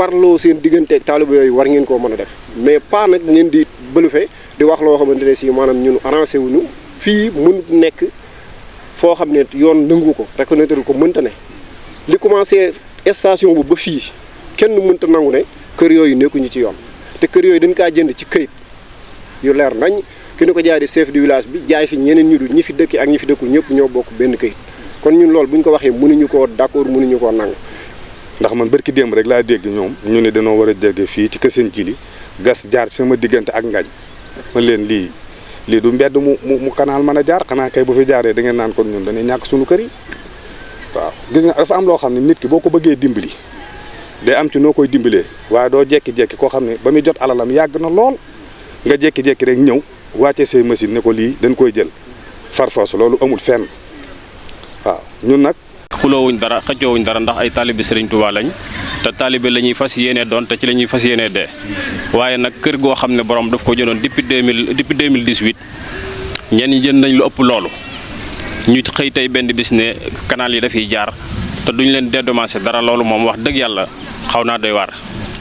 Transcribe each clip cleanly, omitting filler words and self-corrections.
parloo seen diggante ak taalibe yooyu war ngeen koo mën a def mais pas nag ngeen di bëlufe di wax loo xamante ne si maanaam ñun arrangé wuñu fii mun nekk foo xam ne yoon nangu ko reconnaître ko mënta ne li commencé station bu ba fii kenn mënta nangu ne kër yooyu nekkuñu ci yoon te kër yooyu dañ kaa jënd ci këyit yu leer nañ ki ñu ko jaay di chef du village bi jaay fi ñeneen ñu dul ñi fi dëkki ak ñi fi dëkkul ñëpp ñoo bokk benn këyit kon ñun loolu bu ñu ko waxee mënuñu koo d'accord mënuñu koo nangu. ndax man barki démb rek laa dégg ñoom ñu ne dañoo war a jege fii ci kër seen jili gas jaar sama diggante ak ngañ man leen lii du mbedd mu canal mën a jaar xanaa kay bu fi jaaree da ngeen naan kon ñun dañuy ñàkk suñu kër yi waaw gis nga dafa am loo xam ne nit ki boo ko bëggee dimbali day am ci noo koy dimbalee waaye doo jekki-jekki koo xam ne ba muy jot alalam yàgg na lool nga jekki-jekki rek ñëw wàcce say machine ne ko lii dañ koy jël farfoos loolu amul fenn waaw ñun nag xuloowuñ dara xëccoowuñ dara ndax ay taalibe Serigne Touba lañ te taalibe la ñuy fas yéenee doon te ci la ñuy fas yéenee dee waaye nag kër goo xam ne borom daf ko jëndoon depuis 2018 ñenn ñi jënd nañ lu ëpp loolu ñu xëy tey benn bis ne canal yi dafiy jaar te duñ leen dédommagé dara loolu moom wax dëgg yàlla xaw naa doy waar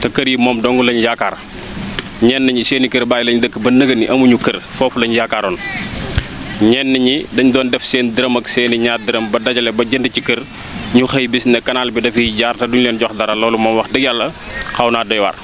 te kër yi moom dong lañ yaakaar ñenn ñi seeni kër bàyyi lañ dëkk ba nëga ni amuñu kër foofu lañ yaakaaroon ñenn ñi dañ doon def seen dërëm ak seeni ñaar dërëm ba dajale ba jënd ci kër ñu xëy bis ne canal bi dafiy jaar te duñ leen jox dara loolu moom wax dëgg yàlla xaw naa doy waar.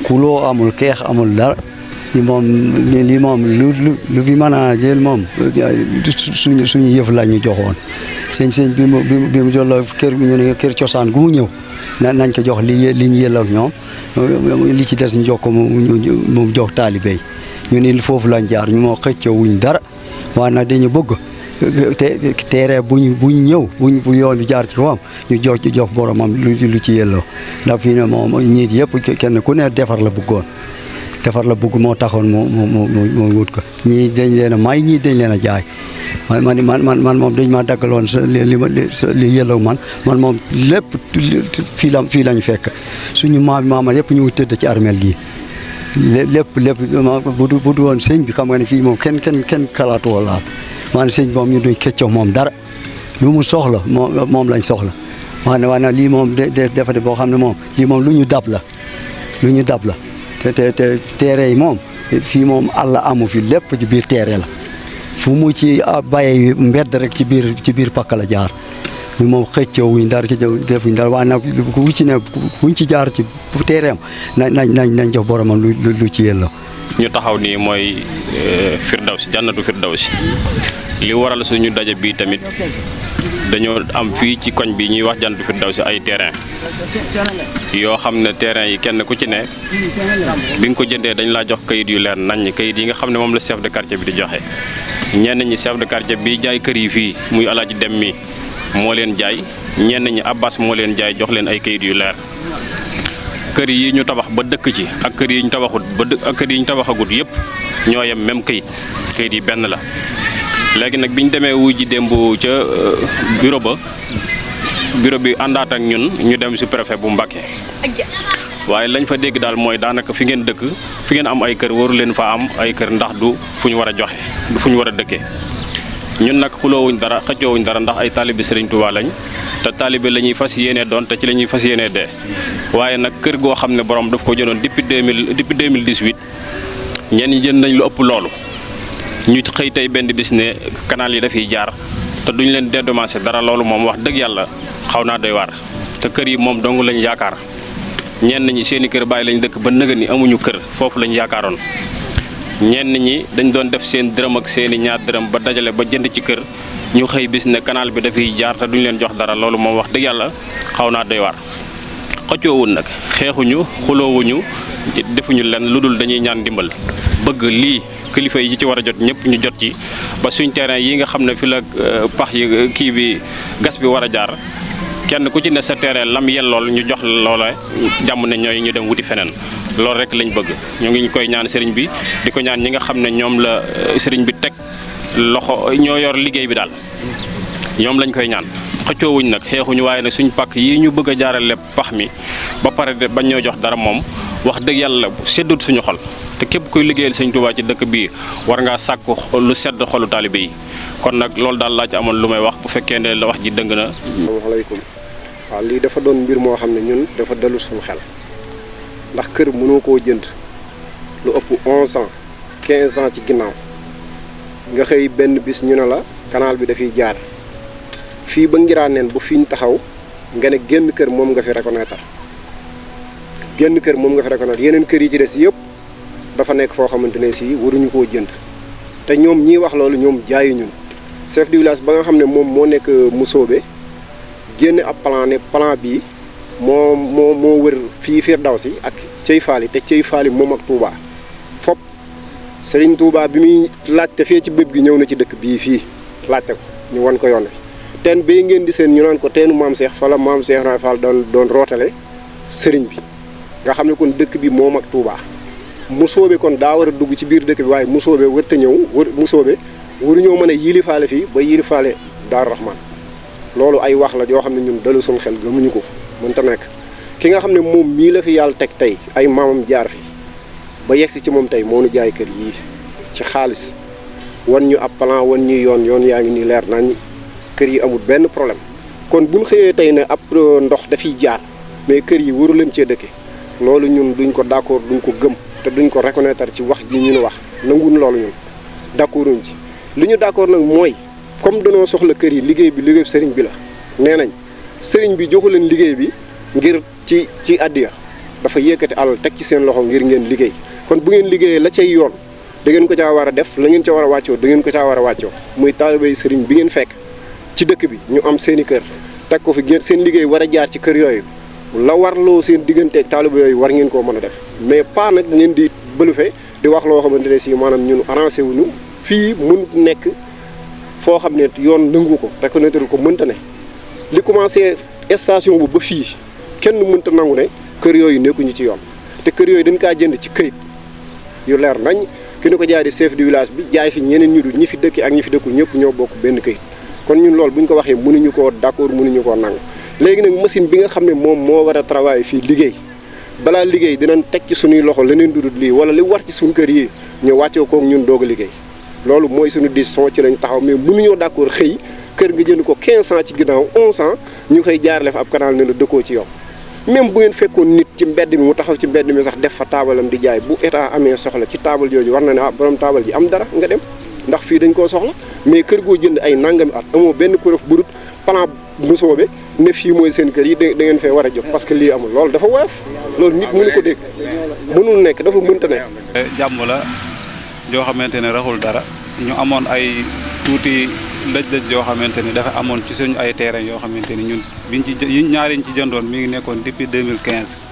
kuloo amul keex amul dara li moom lu fi mën a jël moom suñu yëf la ñu joxoon sëñ bi mu jolloo kër ñu ne kër cosaan gu mu ñëw nañ ko jox li ñu yël ak ñoom li ci des ñu jox ko mu jox taalibe yi ñu ni foofu lañ jaar ñu moo xëccoo wuñ dara waaye nag dañu bëgg teere buñ ñëw bu yoon bi jaar ci kawam ñu jox boromam lu ci yelloo ndax fii ne moom ñiit yëpp kenn ku ne defar la bëggoon defar la bëgg moo taxoon moo wut ko ñii dañ leen a may ñii dañ leen a jaay man moom dañ ma daggaloon li yelloo man moom lépp fii lañ fekk suñu maama yëpp ñu tëdd ci armeel gi lépp bu du woon sëñ bi xam nga ne fii moom kenn kalaatu wala maanaam sëñ moom ñu duñ keccoo moom dara lu mu soxla moom lañ soxla waaye lii moom defate boo xam ne moom lii moom lu ñu dab la te teere yi moom fii moom àll amu fi lépp ci biir teere la fu mu ci bàyyee mbedd rek ci biir pakk la jaar ñu moom xëccoo wuñ dara defuñ dara waaye nag ku ci ne kuñ ci jaar ci teereem nañ jox boromam lu ci yelloo. ñu taxaw nii mooy Firdawsi jannatu Firdawsi li waral suñu daje bii tamit dañoo am fii ci koñ bi ñuy wax jannatu Firdawsi ay terrain yoo xam ne terrain yi kenn ku ci ne bi nga ko jëndee dañ laa jox kayit yu leer naññ kayit yi nga xam ne moom la chef de quartier bi di joxe ñenn ñi chef de quartier bi jaay kër yi fii muy Alaaji Dem mi moo leen jaay ñenn ñi Abbas moo leen jaay jox leen ay kayit yu leer kër yi ñu tabax ba dëkk ci ak kër yi ñu tabaxut ak kër yi ñu tabaxagut yëpp ñoo yem même kayit yi benn la léegi nag bi ñu demee wuy ji démb ca bureau bi àndaat ak ñun ñu dem si préfet bu Mbacké waaye lañ fa dégg daal mooy daanaka fi ngeen dëkk fi ngeen am ay kër waru leen fa am ay kër ndax du fu ñu war a joxe du fu ñu war a dëkkee ñun nag xuloowuñ dara xëccoowuñ dara ndax ay taalibe Serigne Touba lañ te taalibe la ñuy fas yéenee doon te ci la ñuy fas yéenee dee waaye nag kër goo xam ne borom daf ko jëndoon depuis 2018 ñenn ñi jënd nañ lu ëpp loolu ñu xëy tey benn bis ne canal yi dafiy jaar te duñ leen dédommagé dara loolu moom wax dëgg yàlla xaw naa doy waar te kër yi moom dong lañ yaakaar ñenn ñi seeni kër bàyyi lañ dëkk ba nëga ni amuñu kër foofu lañ yaakaaroon ñenn ñi dañ doon def seen dërëm ak seeni ñaar dërëm ba dajale ba jënd ci kër ñu xëy bis ne canal bi dafiy jaar te duñ leen jox dara loolu moom wax dëgg yàlla xaw naa doy waar xëccoowuñ nag xeexuñu xuloowuñu defuñu leen lu dul dañuy ñaan dimbal bëgg lii kilifa yi ci war a jot ñëpp ñu jot ci ba suñ terrain yi nga xam ne fi la pax yi kii bi gas bi war a jaar kenn ku ci ne sa terrain lam yellool ñu jox loola jàmm ne ñooy ñu dem wuti feneen loolu rek lañ bëgg ñu ngi koy ñaan sëriñ bi di ko ñaan ñi nga xam ne ñoom la sëriñ bi teg loxo ñoo yor liggéey bi daal ñoom lañ koy ñaan xëccoowuñ nag xeexuñu waaye nag suñ pàkk yi ñu bëgg a jaarale pax mi ba pare de bañ ñoo jox dara moom wax dëgg yàlla seddut suñu xol te képp kuy liggéeyal sëñ Tuubaa ci dëkk bii war ngaa sàkku lu sedd xolu taalibe yi kon nag loolu daal laa ci amoon lu may wax bu fekkee ne la wax ji dëng na. asalaamaaleykum waaw lii dafa doon mbir moo xam ne ñun dafa dellu suñu xel ndax kër mënoo koo jënd lu ëpp 11 ans 15 ans ci ginnaaw nga xëy benn bis ñu ne la canal bi dafiy jaar fii ba Ngiraaneen bu fi ñu taxaw nga ne génn kër moom nga fi reconnaître yeneen kër yi ci des yëpp dafa nekk foo xamante ne si waruñu koo jënd te ñoom ñii wax loolu ñoom jaayu ñun chef du village ba nga xam ne moom moo nekk Musoobe génne ab plan ne plan bii moo wër fii Firdawsi ak Cey Faali te Cey Faali moom ak Touba fop Serigne Touba bi muy laajte fee ci bëb gi ñëw na ci dëkk bii fii laajte ko ñu won ko yoon wi teen bay ngeen di seen ñu naan ko teenu maam Cheikh fa la maam Cheikh Ibra Fall doon rootale sëriñ bi nga xam ne kon dëkk bi moom ak Touba Musoobe kon daa war a dugg ci biir dëkk bi waaye Musoobe wërta ñëw Musoobe waruñoo mën a yilifaale fii ba yilifaale Daaru Rahman loolu ay wax la yoo xam ne ñun dalu suñu xel gëmuñu ko mënta nekk ki nga xam ne moom mii la fi yàlla teg tey ay maamam jaar fi ba yegsi ci moom tey moo nu jaay kër yii ci xaalis wan ñu ab plan wan ñu yoon yaa ngi nii leer nañ kër yi amul benn problème kon buñ xëyee tey ne ab ndox dafiy jaar mais kër yi waru leen cee dëkke loolu ñun duñ ko d'accord duñ ko gëm te duñ ko reconnaître ci wax ji ñu wax nanguwuñ loolu ñun d'accorduñ ci li ñu d'accord nag mooy comme danoo soxla kër yi liggéey bi sëriñ bi la nee nañ sëriñ bi joxu leen liggéey bi ngir ci addiya dafa yëkkati alal teg ci seen loxo ngir ngeen liggéey kon bu ngeen liggéeyee la cay yoon da ngeen ko caa war a def la ngeen ca war a wàccoo da ngeen ko caa war a wàccoo muy taalibey sëriñ bi ngeen fekk ci dëkk bi ñu am seeni kër teg ko fi seen liggéey war a jaar ci kër yooyu la warloo seen digganteeg taalibe yooyu war ngeen koo mën a def mais pas nag ngeen di bëlufe di wax loo xamante ne si maanaam ñun arrangé wuñu fii mun nekk foo xam ne yoon nangu ko reconnaître ko mënta ne li commencé station bu ba fii kenn mënta nangu ne kër yooyu nekkuñu ci yoon te kër yooyu dañ kaa jënd ci këyit yu leer nañ ki ñu ko jaay di chef du village bi jaay fi ñeneen ñu dul ñi fi dëkki ak ñi fi dëkkul ñëpp ñoo bokk benn këyit kon ñun loolu bu ñu ko waxee mënuñu koo d'accord mënuñu koo nangu léegi nag machine bi nga xam ne moom moo war a travailler fii liggéey balaa liggéey dinañ teg ci suñuy loxo leneen dudul lii wala li war ci suñu kër yi ñu wàccoo koog ñun doog a liggéey loolu mooy suñu décision ci lañ taxaw mais mënuñoo d'accord xëy kër nga jënd ko 15 ans ci ginnaaw 11 ans ñu koy jaarale fa ab canal ne la dëkkoo ci yow même bu ngeen fekkoon nit ci mbedd mi mu taxaw ci mbedd mi sax def fa taabalam di jaay bu état amee soxla ci taabal jooju war na ne borom taabal ji am dara nga dem ndax fii dañ koo soxla mais kër goo jënd ay nangami at amoo benn preuve bu dul plan Musoobe ne fii mooy seen kër yi da ngeen fee war a jóg parce que lii amul loolu dafa woyof loolu nit mënu ko dégg mënul nekk dafa mënta nekk. jàmm la joo xamante ne raxul dara ñu amoon ay tuuti lëj-lëj yoo xamante ni dafa amoon ci suñu ay terrain yoo xamante ni ñun biñ ci ñaari ñu ci jëndoon mi ngi nekkoon depuis 2015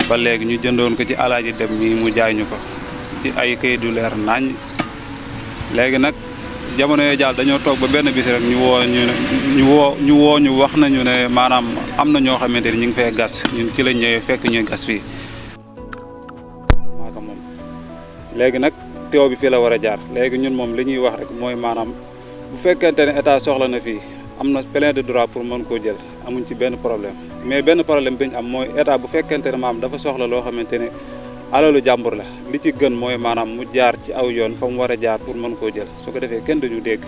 ba léegi ñu jëndoon ko ci alaaji dem mi mu jaay ñu ko ci ay kayit yu leer nañ léegi nag jamono yooyu daal dañoo toog ba benn bis rek ñu woo ñu wax nañu ne maanaam am na ñoo xamante ni ñu ngi fay gas ñun ci lañ ñëwee fekk ñuy gas fii maaka moom léegi nag teew bi fii la war a jaar léegi ñun moom li ñuy wax rek mooy maanaam bu fekkente ne état soxla na fii am na plein de droit pour mën koo jël amuñ ci benn problème mais benn problème bi ñu am mooy état bu fekkente ne maanaam dafa soxla loo xamante ne alalu jàmbur la li ci gën mooy maanaam mu jaar ci aw yoon fa mu war a jaar pour mën koo jël su ko defee kenn duñu dégg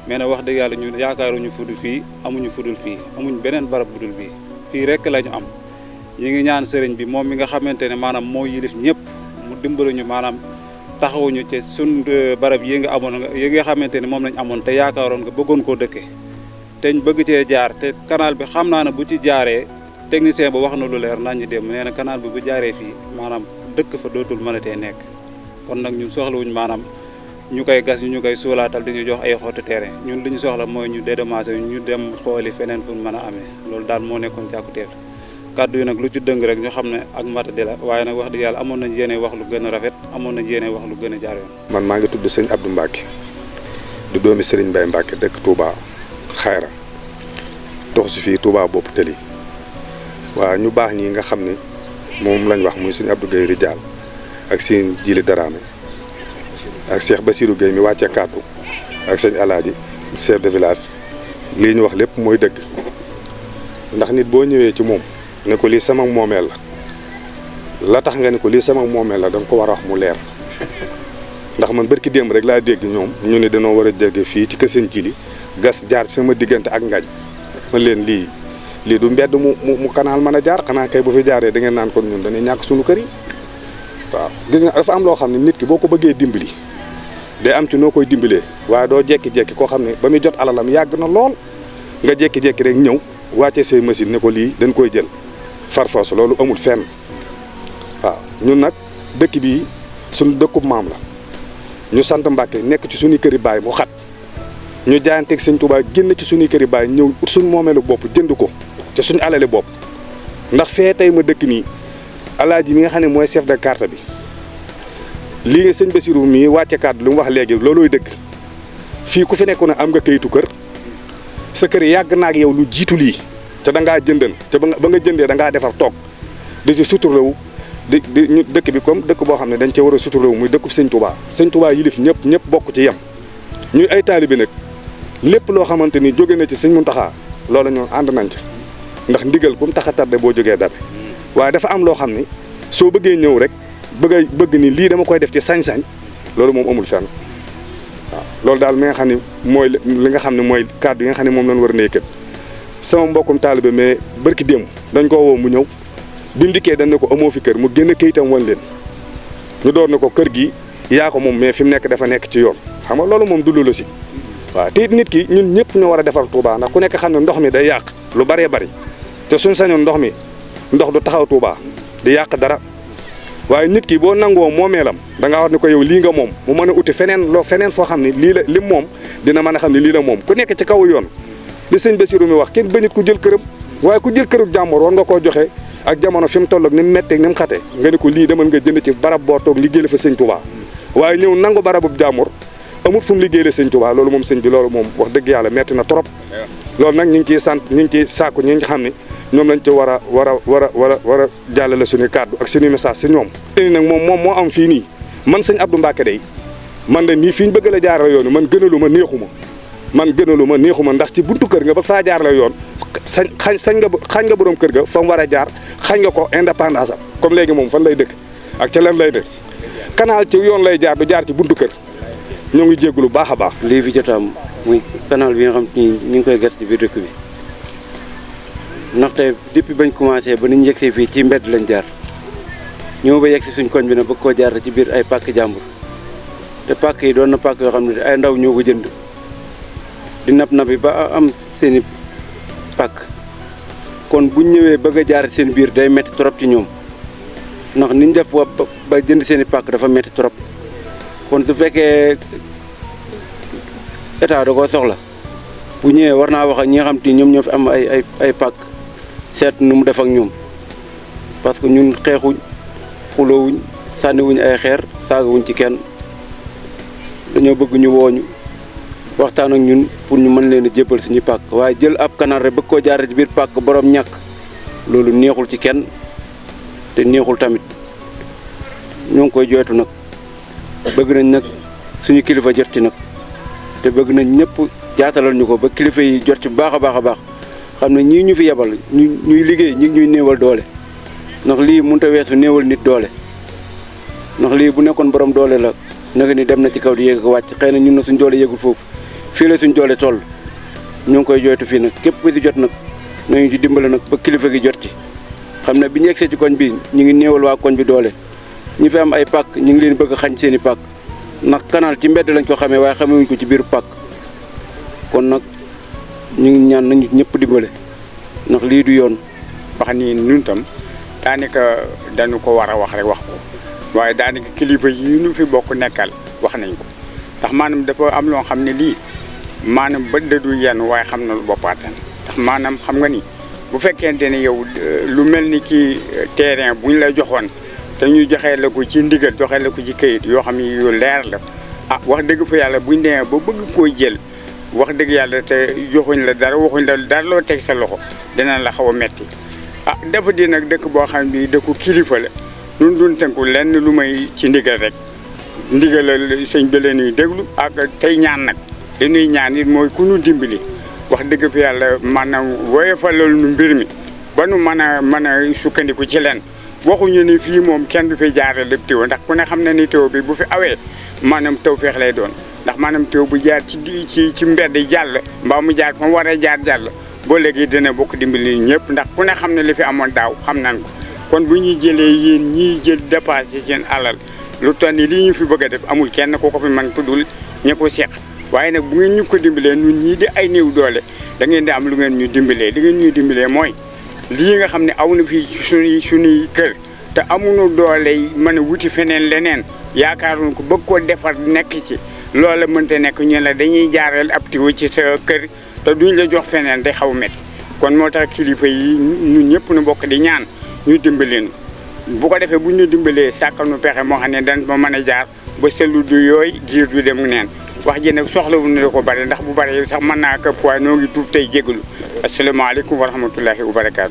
mais nag wax dëgg yàlla ñun yaakaaruñu fudul fii amuñu fudul fii amuñ beneen barab budul bii fii rek la ñu am ñi ngi ñaan sëriñ bi moom mi nga xamante ne maanaam moo yilif ñëpp mu dimbaluñu maanaam taxawuñu ci sun barab yi nga amoon yi nga xamante ne moom lañ amoon te yaakaaroon nga bëggoon koo dëkke te ñu bëgg cee jaar te canal bi xam naa ne bu ci jaaree technicien ba wax na lu leer nañ ñu dem nee na canal bi bu jaaree fii maanaam dëkk fa dootul mënatee nekk kon nag ñun soxlawuñ maanaam ñu koy gas ñu koy suulaatal di ñu jox ay xottu terrain ñun li ñu soxla mooy ñu dédommagé ñu dem xooli feneen fu mën a amee loolu daal moo nekkoon càkkutéef kàddu yi nag lu ci dëng rek ñu xam ne ak matadi la waaye nag wax dëgg yàlla amoon nañ yéene wax lu gën a rafet amoon nañ yéene wax lu gën a jaar yoon. man maa ngi tudd sëñ Abdou Mbacke di doomi Serigne Mbaye Mbacke dëkk Touba Xayra dox si fii Touba bopp tëli waaw ñu baax ñi nga xam ne moom lañ wax muy sëñ Abdou Guèye Ridial ak sëñ Jili Daraame ak Cheikh Bassirou Guèye mi wàcce kàddu ak sëñ Alaaji chef de village lii ñu wax lépp mooy dëgg ndax nit boo ñëwee ci moom ne ko lii sama moomeel la tax nga ne ko lii sama moomeel la da nga ko war a wax mu leer ndax man barki démb rek laa dégg ñoom ñu ne dañoo war a jege fii ci kër seen Jili gas jaar sama diggante ak ngañ man leen lii du mbedd mu canal mën a jaar xanaa kay bu fi jaaree da ngeen naan kon ñun dañuy ñàkk suñu kër yi waaw gis nga dafa am loo xam ne nit ki boo ko bëggee dimbali day am ci noo koy dimbalee waaye doo jekki-jekki koo xam ne ba muy jot alalam yàgg na lool nga jekki-jekki rek ñëw wàcce say machine ne ko lii dañ koy jël farfoos loolu amul fenn waaw ñun nag dëkk bii suñu dëkkub maam la ñu sant Mbàkke nekk ci suñuy këri baay mu xat ñu jaayanteeg sëñ Tuubaa génn ci suñuy këri baay ñëw ut suñu moomeelu bopp jënd ko te suñu alali bopp ndax fee tey ma dëkk nii alaaji mi nga xam ne mooy chef de carte bi lii nga sëñ Bassirou mii wàcce kàddu li mu wax léegi loolooy dëgg fii ku fi nekku ne am nga kayitu kër sa kër yàgg na ak yow lu jiitu lii te da ngaa jëndan te ba nga jëndee da ngaa defar toog di ci suturlawu di ñu dëkk bi comme dëkk boo xam ne dañ cee war a suturlawu muy dëkkub sëñ Touba sëñ Touba yilif ñëpp bokk ci yem ñuy ay taalibe nag lépp loo xamante ni jóge na ci sëñ Muntaxa loolu ñoom ànd nañ ci ndax ndigal ku mu tax a tardé boo jógee dabe waaye dafa am loo xam ni soo bëggee ñëw rek bëgg ni lii dama koy def ci sañ-sañ loolu moom amul fenn waaw loolu daal mi nga xam ne mooy li nga xam ne mooy kàddu yi nga xam ne moom lañ war a nekkat sama mbokkum taalibe mais barki démb dañ ko woo mu ñëw bi mu dikkee dañ ne ko amoo fi kër mu génn kayitam wan leen ñu door ne ko kër gi yaa ko moom mais fi mu nekk dafa nekk ci yoon xam nga loolu moom du la si waaw te nit ki ñun ñëpp ñoo war a defar Touba ndax ku nekk xam ne ndox mi day yàq lu bëree bëri te suñ sañoon ndox du taxaw Touba di yàq dara waaye nit ki boo nangoo moomeelam da ngaa war ne ko yow lii nga moom mu mën a uti feneen foo xam ne lii la lim moom dina mën a xam ne lii la moom ku nekk ci kaw yoon li sëñ Bassirou mi wax kenn bañit ku jël këram waaye ku jël këru jàmbur war nga koo joxe ak jamono fi mu toll ak ni mu méttee ni mu xate nga ne ko lii demal nga jënd ci barab boo toog liggéey la fa sëñ Touba waaye ñëw nangu barabub jàmbur amul fu mu liggéey la sëñ Touba loolu moom sëñ bi loolu moom wax dëgg yàlla metti na trop loolu nag ñu ngi ciy sant ñu ngi ciy sàkku ñi nga xam ne ñoom lañ ci war a jàllale suñu kàddu ak suñu message si ñoom te nag moom moo am fii nii man sëñ Abdou Mbacke day man de nii fi ñu bëgg la jaar la yoon man gënalu ma neexuma ndax ci buntu kër nga ba faa jaar la yoon xañ nga borom kër ga fa mu war a jaar xañ nga ko indépendance am comme léegi moom fan lay dëkk ak ca lan lay dëkk canal ci yoon lay jaar du jaar ci buntu kër ñoo ngi jégalu baax a baax. lii fi jotaam muy canal bi nga xam ni ñu ngi koy gas ci biir dëkk bi ndaxte depuis bañ commencé ba niñ yegsee fii ci mbedd lañ jaar ñëw ba yegsi suñ koñ bi nag bëgg koo jaar ci biir ay pàkk jàmbur te pàkk yi doon na pàkk yoo xam ne ay ndaw ñoo ko jënd di nabi ba am seeni pàkk kon buñ ñëwee bëgg a jaar seen biir day métti trop ci ñoom ndax niñ def ba jënd seeni pàkk dafa métti trop kon su fekkee état da koo soxla bu ñëwee war naa wax ak ñi nga xam te ñoom ñoo fi am ay pàkk seet nu mu def ak ñoom parce que ñun xeexuñ xuloowuñ sànniwuñ ay xeer saagawuñ ci kenn dañoo bëgg ñu wooñu waxtaan ak ñun pour ñu mën leen a jébbal suñuy pàkk waaye jël ab canal rek bëgg koo jaaree ci biir pàkk borom ñàkk loolu neexul ci kenn te neexul tamit ñoo ngi koy jooytu nag bëgg nañ nag suñu kilifa jot ci nag te bëgg nañ ñëpp jaatalal ñu ko ba kilifa yi jot ci bu baax a baax xam ne ñii ñu fi yebal ñuy liggéey ñi ngi ñuy néewal doole ndax lii mënut a weesu néewal nit doole ndax lii bu nekkoon borom doole la naka ni dem na ci kaw di yéeg ko wàcc xëy na ñun na suñ doole yéegul foofu fii la suñ doole toll ñu ngi koy jooytu fii nag képp ku si jot nag nañu ci dimbale nag ba kilifa gi jot ci xam ne bi ñu egsee ci koñ bi ñu ngi néewal waa koñ bi doole ñi fi am ay pàkk ñu ngi leen bëgg a xañ seen i pàkk ndax canal ci mbedd lañ ko xamee waaye xamewuñ ko ci biir pàkk kon nag ñu ngi ñaan nañu ñëpp dimbale ndax lii du yoon. wax ni ñun tam daanaka dañu ko war a wax rek wax ko waaye daanaka kilifa yi ñu fi bokk nekkal wax nañ ko ndax maanaam dafa am loo xam ne lii maanaam bët da du yenn waaye xam na lu boppaataan ndax maanaam xam nga ni bu fekkente ne yow lu mel ni ki terrain bu ñu la joxoon te ñu joxee la ko ci ndigal joxee la ko ci këyit yoo xam ne yu leer la ah wax dëgg fa yàlla buñ demee ba bëgg koo jël wax dëgg yàlla te joxuñ la dara waxuñ la dara loo teg sa loxo dina la xaw a metti ah dafa di nag dëkk boo xam ne dëkku kilifa la ñun duñ tënku lenn lu may ci ndigal rek ndigal la sëñ bi leen ñuy déglu ak tey ñaan nag li ñuy ñaan it mooy ku ñu dimbali wax dëgg fi yàlla maanaam woyofalal nu mbir mi ba nu mën a sukkandiku ci leen waxuñu ni fii moom kenn du fi jaaree lépp teew ndax ku ne xam na ni teew bi bu fi awee maanaam taw feex lay doon ndax maanaam teew bu jaar ci mbedd jàll mbaa mu jaar fa mu war a jaar jàll boo léegi dina bokk dimbali ñëpp ndax ku ne xam ne li fi amoon daaw xam nañ ko kon bu ñuy jëlee yéen ñiy jël dépassé seen alal lu toll ni lii ñu fi bëgg a def amul kenn ku ko fi mën tuddul ñi ko seq waaye nag bu ngeen ñu ko dimbalee ñun ñii di ay néew doole da ngeen di am lu ngeen ñu dimbalee li ngeen ñuy dimbalee mooy lii nga xam ne aw na fii suñuy kër te amuñu doole yi mën a wuti feneen leneen yaakaaruñu ko bëgg koo defar nekk ci loola mënta nekk ñu la dañuy jaareel ab tiwo ci sa kër te duñ la jox feneen day xaw a métti kon moo tax kilifa yi ñun ñëpp nu bokk di ñaan ñu dimbaleen bu ko defee bu ñu dimbalee sàkkal nu pexe moo xam ne dañ ma mën a jaar ba selu du yooyu giir du dem neen wax ji nag soxlawu na ko bari ndax bu bari sax mën naa këpp waaye noo ngi tuub tey jégalu asalaamaaleykum wa rahmatullahi wa barakaatu